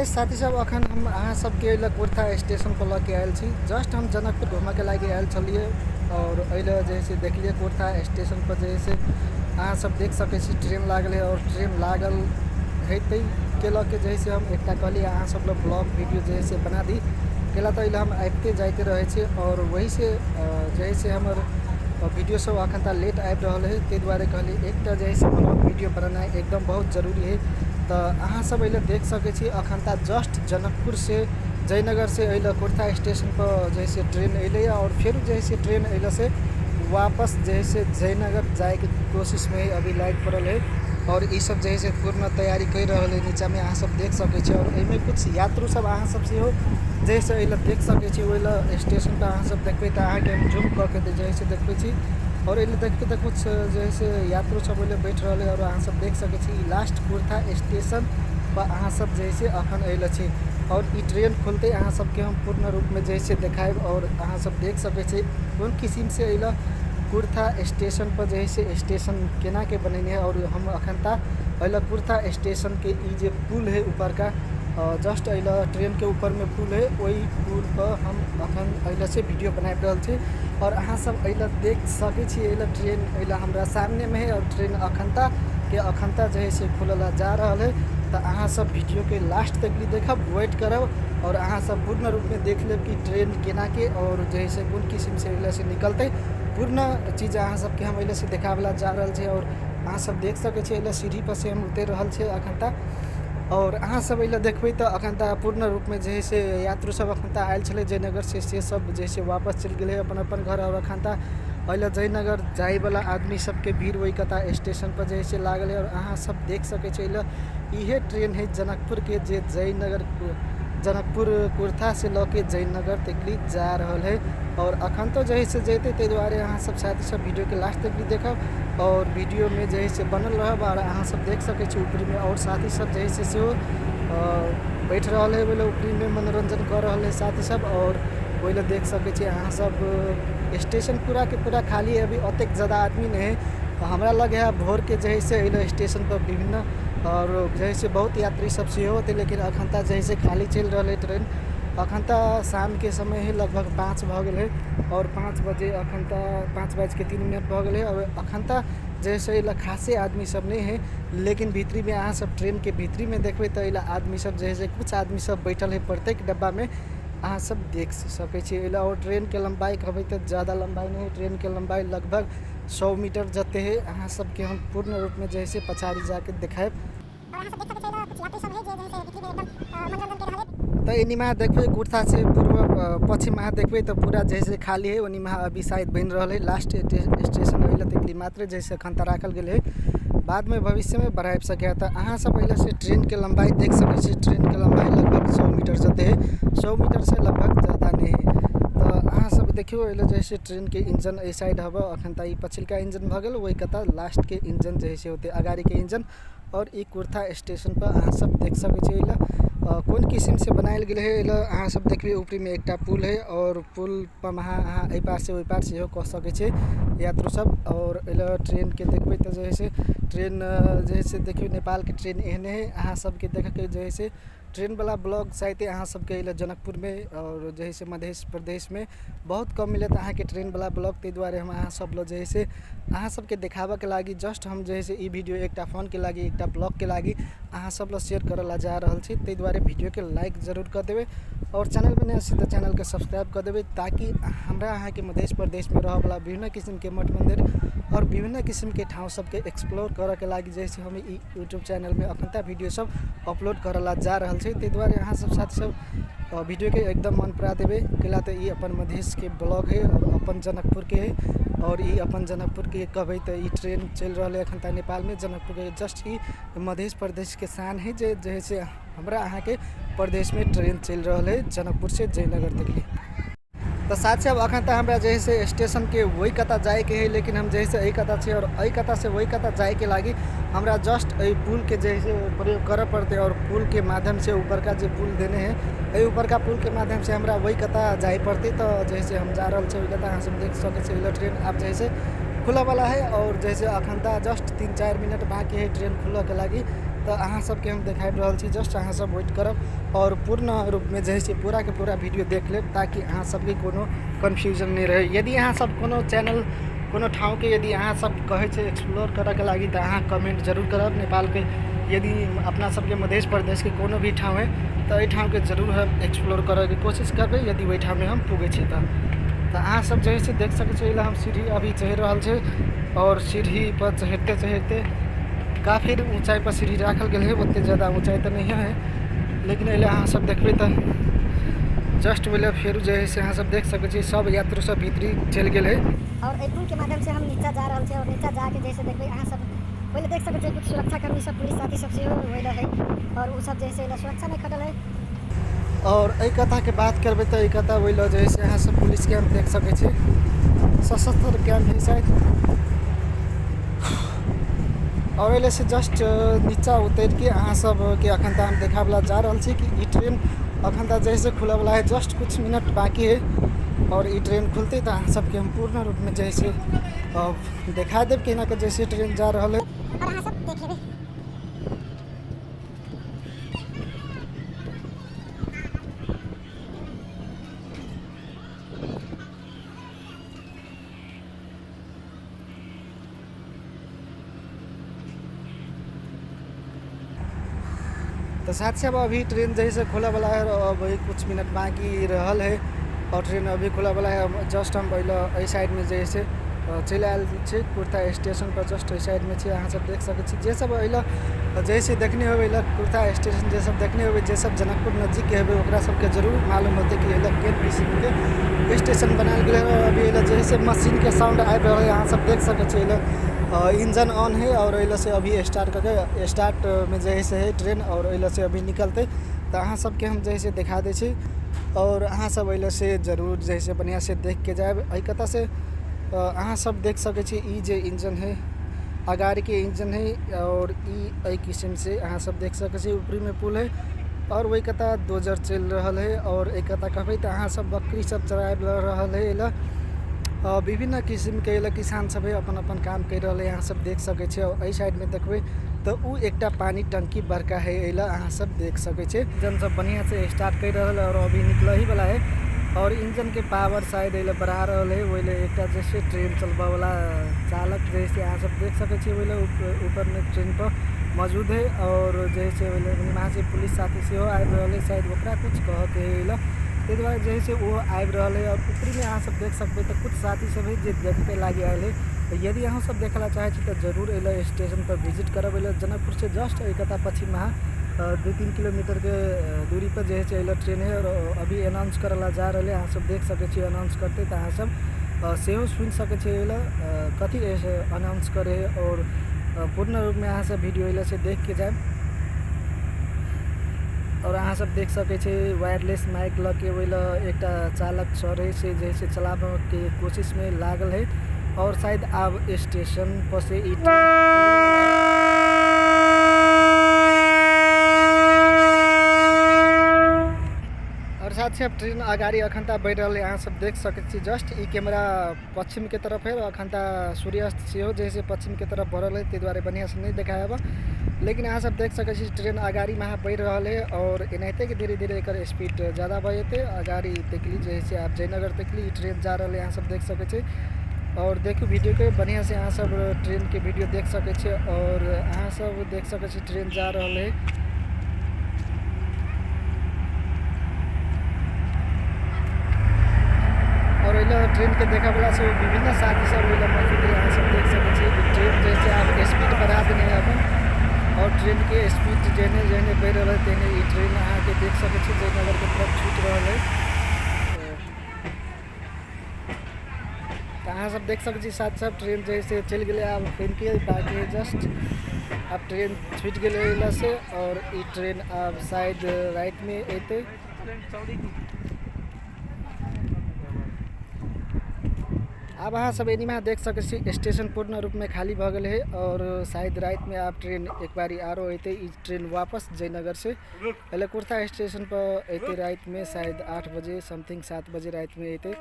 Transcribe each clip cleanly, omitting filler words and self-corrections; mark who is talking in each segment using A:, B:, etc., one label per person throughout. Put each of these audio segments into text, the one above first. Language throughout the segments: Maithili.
A: यस साथी सब, अखन हम अहाँ सबके एहि लए कुर्था स्टेशन पर लऽ के आयल छी। जस्ट हम जनकपुर घूमऽके लागि आयल छलियै और एहि लए जे है से देखलियै कुर्था स्टेशन पर जे है से अहाँ सब देख सकै छी ट्रेन लागल है और ट्रेन लागल है ताहिके लऽ के जे है से हम एकटा कहलियै अहाँ सब लए ब्लॉग वीडियो जे है से बना दी। कैला तऽ एहि लए हम आबिते जाइते रहै छी और वहीसँ जे है से हमर वीडियो सब अखन तक लेट आबि रहल है, ताहि दुआरे कहलियै एकटा जे है से ब्लॉग वीडियो बनेनाइ एकदम बहुत जरूरी है। तऽ अहाँ सब एहि लए देख सकै छी अखन तक जस्ट जनकपुर से जयनगर से एहि लए कुर्था स्टेशन पर जे है से ट्रेन अयलै और फेर जे है से ट्रेन अयला से वापस जे है से जयनगर जाइके कोशिशमे है, अभी लागि पड़ल है और ई सब जे है से पूर्ण तैयारी करि रहल है। नीचाँमे अहाँ सब देख सकै छी और एहिमे कुछ यात्रु सब अहाँ सब सेहो जे है से एहि लए देख सकै छी। ओहि लए स्टेशन पर अहाँ सब देखबै तऽ अहाँके हम जूम कऽ के जे है से देखबै छी और एहि लए देखबै तऽ कुछ जे है से यात्रु सब ओहि लए बैठ रहल है और अहाँ सब देख सकै छी ई लास्ट कुर्था स्टेशन पर अहाँ सब जे है से अखन एहि लए छी और ई ट्रेन खुलतै अहाँ सबके हम पूर्ण रूपमे जे है से देखायब और अहाँ सब देख सकै छी कोन किसिमसँ एहि लए कुर्था स्टेशन पर जे है से स्टेशन केनाके बनेने है। और हम अखन तक एहि लए कुर्था स्टेशनके ई जे पुल है ऊपरका जस्ट एहि लए ट्रेनके ऊपरमे पुल है, ओहि पुल पर हम अखन एहि लए से वीडियो बनाबि रहल छी और अहाँ सब एहि लए देख सकै छी। एहि लए ट्रेन एहि लए हमरा सामनेमे है और ट्रेन अखन तक के अखन तक जे है से खुलल ला जा रहल है। तऽ अहाँ सब वीडियोके लास्ट तक भी देखब, वेट करब और अहाँ सब पूर्ण रूपमे देख लेब कि ट्रेन केनाके और जे है से कोन किसिमसँ एहि लए से निकलतै। पूर्ण चीज अहाँ सबके हम एहि लए से देखाबऽ जा रहल छी और अहाँ सब देख सकै छी एहि लए सीढ़ी पर से हम उतरि रहल छी अखन तक और अहाँ सब एहि लए देखबै तऽ अखन तक पूर्ण रूपमे जे है से यात्रु सब अखन तक आयल छलै जयनगर से, से सब जे है से वापस चलि गेलै अपन अपन घर और अखन तक एहि लए जयनगर जाइवला आदमी सबके भीड़ ओहि कता स्टेशन पर जे है से लागल है और अहाँ सब देख सकै छी एहि लए इहे ट्रेन है जनकपुरके जे जयनगर जनकपुर कुर्था से लऽ के जयनगर तकली जा रहल है और अखन तो जे है से जेतै, ताहि दुआरे अहाँ सब साथी सब वीडियोके लास्ट तक भी देखब और वीडियोमे जे है से बनल रहब और अहाँ सब देख सकै छी ऊपरीमे और साथी सब जे है से सेहो बैठ रहल है ओहि लए ऊपरीमे मनोरञ्जन कऽ रहल है साथी सब और ओहि लए देख सकै छी अहाँ सब स्टेशन पूराके पूरा खाली है, अभी ओतेक जादा आदमी नहि है। हमरा लग है भोरके जे है से एहि लए स्टेशन पर विभिन्न और जे है से बहुत यात्री सब सेहो होतै, लेकिन अखन तक जे है से खाली चलि रहल है ट्रेन। अखन तऽ शामके समय है, लगभग 5 भऽ गेल है और 5 बजे अखन तऽ 5:03 भऽ गेल है और अखन तऽ जे है से एहि लए खासे आदमी सब नहि है, लेकिन भीतरीमे अहाँ सब ट्रेनके भीतरीमे देखबै तऽ एहि लए आदमी सब जे है से कुछ आदमी सब बैठल है प्रत्येक डब्बामे, अहाँ सब देख सकै छी एहि लए। और ट्रेनके लम्बाइ कहबै तऽ जादा लम्बाइ नहि है, ट्रेनके लम्बाइ लगभग 100 मीटर जते है। अहाँ सबके हम पूर्ण रूपमे जे है से पछाड़ी जाके देखायब।
B: और अहाँ सब देख सकै छी एहिमे कुछ यात्री सब है जे जे है से भीतरी में एकदम मनोरंजन के रहल है।
A: तऽ एनीमा देखबै कुर्था से पूर्व पश्चिम अहाँ देखबै तऽ पूरा जे है से खाली है, ओनीमा अभी शायद बनि रहल है लास्ट स्टेशन ओहि लए तकली मात्र जे है से अखन तऽ राखल गेल है, बादमे भविष्यमे बढ़ाबि सकैए। तऽ अहाँ सब एहि लए से ट्रेनके लम्बाइ देख सकै छी, ट्रेनके लम्बाइ लगभग 100 मीटर जते है, 100 मीटर से लगभग जादा नहि है। तऽ अहाँ सब देखियौ एहि लए जे है से ट्रेनके इंजन एहि साइड हबऽ, अखन तऽ ई पछिलका इंजन भऽ गेल, ओहि कता लास्टके इंजन जे है से होतै अगाड़ीके इंजन। और ई कुर्था स्टेशन पर अहाँ सब देख सकै छी एहि लए कोन किसिम से बनायल गेल है। एहि लए अहाँ सब देखबै ऊपरी में एकटा पुल है और पुल पर अहाँ एहि पार से ओहि पार सेहो कऽ सकै छी यात्रु सब। और एहि लए ट्रेन के देखबै तऽ जे है से ट्रेन जे है से देखियौ नेपाल के ट्रेन एहने है। अहाँ सबके देखके जे है से ट्रेन वाला ब्लॉग शायद अहाँ सबके एहि लए जनकपुर में और जे है से मध्य प्रदेश में बहुत कम मिलत अहाँके ट्रेन वाला ब्लॉग, ताहि दुआरे हम अहाँ सब लग जे है से अहाँ सबके देखाबऽके लागि जस्ट हम जे है से ई वीडियो एकटा फोनके लागि एकटा ब्लॉगके लागि अहाँ सब लग शेयर करऽ ला जा रहल छी। ताहि दुआरे वीडियोके लाइक जरूर कऽ देबै और चैनल पर नया छी तऽ चैनलके सब्सक्राइब कऽ देबै, ताकि हमरा अहाँके मध्य प्रदेशमे रहऽवला विभिन्न किसिमके मठ मन्दिर और विभिन्न किसिमके ठाउँ सबके एक्सप्लोर करऽके लागि जे है से हम ई यूट्यूब चैनलमे अखन तक वीडियो सब अपलोड करऽ ला जा रहल छी। ताहि दुआरे अहाँ सब साथी सब वीडियोके एकदम मन परा देबै, कैला तऽ ई अपन मधेशके ब्लॉग है और अपन जनकपुरके है और ई अपन जनकपुरके कहबै तऽ ई ट्रेन चलि रहल है अखन तक नेपालमे, जनकपुरके जस्ट ई मध्य प्रदेशके शान है जे जे है से हमरा अहाँके प्रदेशमे ट्रेन चलि रहल है जनकपुरसँ जयनगर तकली। तऽ साथ साहब अखन तऽ हमरा जे है से स्टेशनके ओहि कता जाइके है, लेकिन हम जे है से एहि कता छी और एहि कतासँ ओहि कता जाइके लागि हमरा जस्ट एहि पुलके जे है से प्रयोग करऽ पड़तै और पुलके माध्यमसँ ऊपरका जे पुल देने है एहि ऊपरका पुलके माध्यमसँ हमरा ओहि कता जाइ पड़तै। तऽ जे है से हम जा रहल छी ओहि कता, अहाँ सब देख सकै छी ट्रेन आब जे है से खुलऽवला है और जैसे अखन तऽ जस्ट 3-4 मिनट बाँकी है ट्रेन खुलऽके लागि। तऽ अहाँ सबके हम देखाबि रहल छी, जस्ट अहाँ सब वेट करब और पूर्ण रूपमे जे है से पूराके पूरा वीडियो देख लेब ताकि अहाँ सबके कोनो कन्फ्यूजन नहि रहै। यदि अहाँ सब कोनो चैनल कोनो ठाउँके यदि अहाँ सब कहै छै एक्सप्लोर करऽके लागि तऽ अहाँ कमेंट जरूर करब। नेपालके यदि अपना सबके मध्य प्रदेशके कोनो भी ठाउँ है तऽ एहि ठाउँके जरूर हम एक्सप्लोर करऽके कोशिश करबै यदि ओहि ठाउँमे हम पुगै छी तऽ। तऽ अहाँ सब जे है से देख सकै छी एहि लए हम सीढ़ी अभी चढ़ि रहल छी और सीढ़ी पर चढ़िते चढ़िते काफी ऊँचाइ पर सीढ़ी राखल गेल है, ओते ज्यादा ऊँचाइ तऽ नहिए है, लेकिन एहि लए अहाँ सब देखबै तऽ जस्ट ओहि लए फेर जे है से अहाँ सब देख सकै छी सब यात्रु सब भीतरी चलि गेल है।
B: और एहि पुल के माध्यम से हम नीचा जा रहल छी और नीचा जाके जैसे देखबै अहाँ सब ओहि लए देख सकै छी कुछ सुरक्षाकर्मी सब पुलिस साथी सब सेहो ओहि लए है और ओ सब जे है से एहि लए सुरक्षा मे खटल है।
A: और एहि कथाके बात करबै तऽ एहि कथा ओहि लए जे है से अहाँ सब पुलिस कैम्प देख सकै छी, सशस्त्र कैम्प है शायद। और एहि से जस्ट नीचा उतरिके अहाँ सबके अखन तऽ हम देखाबला जा रहल छी कि ई ट्रेन अखन तऽ जैसे खुलऽवला है, जस्ट कुछ मिनट बाकी है और ई ट्रेन खुलतै तऽ अहाँ सबके हम पूर्ण रूपमे जे है से देखा देब केना के जैसे ट्रेन जा रहल है।
B: और अहाँ सब देख लेबै।
A: तऽ साथ साथ अभी ट्रेन जैसे खुला वाला है और अभी कुछ मिनट बाकी रहल है और ट्रेन अभी खुला वाला है। जस्ट हम पहले एहि साइड में जैसे चलि आयल छी कुर्था स्टेशन पर, जस्ट एहि साइड में छी, अहाँ सब देख सकै छी। जे सब अइला जैसे देखने होबै अइला कुर्था स्टेशन जे सब देखने होबै, जे सब जनकपुर नजदीक के होबै ओकरा सबके जरूर मालूम होतै कि अइला केहन किसिमके स्टेशन बनायल गेलै है। अभी अइला जैसे मशीनके साउंड आबि रहल है, अहाँ सब देख सकै छी। अइला इंजन ऑन है और अइला से अभी स्टार्ट कऽ के स्टार्ट में जे है से है ट्रेन और अइला से अभी निकलतै। तऽ अहाँ सबके हम जे है से देखा दै छी और अहाँ सब अइला से जरूर जे है से बढ़िआँ से देख के जायब। एहि कतऽ से अहाँ सब देख सकै छी ई जे इंजन है अगाड़ीके इंजन है और ई एहि किसिम से अहाँ सब देख सकै छी। ऊपरी में पुल है और ओहि कता दोजर चलि रहल है और एहि कता कहबै तऽ अहाँ सब बकरी सब चराबि रहल है। एहि विभिन्न किसिमके एहि किसान सब है अपन अपन काम करि रहल है, अहाँ सब देख सकै छी। और एहि साइडमे देखबै तऽ ओ एकटा पानी टंकी बड़का है, एहि लए अहाँ सब देख सकै छी। इंजन सब बढ़िआँ से स्टार्ट करि रहल है और अभी निकलही वाला है और इंजन के पावर शायद एहि लए बढ़ा रहल है। ओहि लए एकटा जे छै ट्रेन चलबऽवला चालक जे छै अहाँ सब देख सकै छी, ओहि लए ऊपरमे ट्रेन पर मौजूद है और जे छै ओहि लए वहाँ से पुलिस साथी सेहो आबि रहल है, शायद ओकरा कुछ कहऽके है एहि लए, ताहि दुआरे जे है से ओ आबि रहल है। और ऊपरीमे अहाँ सब देख सकबै तऽ कुछ साथी सब है जे देखै लागि आयल है। तऽ यदि अहाँ सब देखै लए चाहै छी तऽ जरूर एहि लए स्टेशन पर विजिट करब। एहि लए जनकपुर से जस्ट एहि कता पश्चिम अहाँ 2-3 किलोमीटर के दूरी पर जे है से एहि लए ट्रेन है और अभी अनाउंस करऽ लए जा रहल है, अहाँ सब देख सकै छी। अनाउंस करतै तऽ अहाँ सब सेहो सुनि सकै छी एहि लए कथी अनाउंस करै है और पूर्ण रूपमे अहाँ सब वीडियो एहि लए से देख के जायब। और अहाँ सब देख सकै छी वायरलेस माइक लऽ के ओहि लए एकटा चालक सर है से जे है से चलाबऽके कोशिशमे लागल है और शायद आब स्टेशन पर से ई और साथ ही अब ट्रेन अगाडि अखन तक बढ़ि रहल है, अहाँ सब देख सकै छी। जस्ट ई कैमरा पश्चिम के तरफ है और अखन तक सूर्यास्त सेहो जे है से पश्चिम के तरफ बढ़ल है, ताहि दुआरे बढ़िआँ से नहि देखायब, लेकिन अहाँ सब देख सकै छी ट्रेन अगाडि में अहाँ बढ़ि रहल है और एनाहिते कि धीरे धीरे एकर स्पीड ज़्यादा भऽ जेतै। अगाडि देखली जे है से आब जयनगर देखली ई ट्रेन जा रहल है, अहाँ सब देख सकै छी। और देखू वीडियो के बढ़िआँ से अहाँ सब ट्रेन के वीडियो देख सकै छी और अहाँ सब देख सकै छी ट्रेन जा रहल है। और एहि लए ट्रेन के देखै वला से विभिन्न साथी सब ओहि लए मौजूद है, अहाँ सब देख सकै छी। ट्रेन जे छै आब स्पीड बढ़ा देने है अपन और ट्रेन के स्पीड जेहने जेहने बढ़ि रहल है तेहने ई ट्रेन अहाँके देख सकै छी जयनगर के तरफ छूटि रहल है। तऽ अहाँ सब देख सकै छी साथ साथ ट्रेन जे है से चलि गेलै आब ट्रेन के बाकी जस्ट आब ट्रेन छूटि गेलै एहि लए से और ई ट्रेन आब शायद रातिमे एतै। आब अहाँ सब एनीमा देख सकै छी स्टेशन पूर्ण रूपमे खाली भऽ गेल है और शायद रातिमे आब ट्रेन एक बारी आरो एतै। ई ट्रेन वापस जयनगर से पहले कुर्था स्टेशन पर एतै रातिमे शायद 8 बजे समथिंग 7 बजे रातिमे एतै।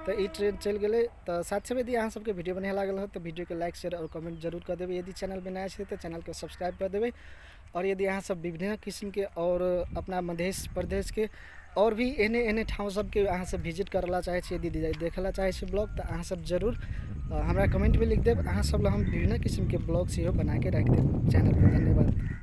A: तऽ ई ट्रेन चलि गेलै। तऽ साथ साथ यदि अहाँ सबके वीडियो बढ़िआँ लागल हो तऽ वीडियोके लाइक, शेयर आओर कमेंट जरूर कऽ देबै। यदि चैनल पर नया छै तऽ चैनलके सब्सक्राइब कऽ देबै। आओर यदि अहाँ सब विभिन्न किसिमके आओर अपना मधेश प्रदेशके आओर भी एहने एहने ठाउँ सबके अहाँ सब विजिट करऽ ला चाहै छी, यदि देखऽ ला चाहै छी ब्लॉग, तऽ अहाँ सब जरूर हमरा कमेंटमे लिख देब। अहाँ सब ला हम विभिन्न किसिमके ब्लॉग सेहो बनाके राखि देब चैनल पर। धन्यवाद।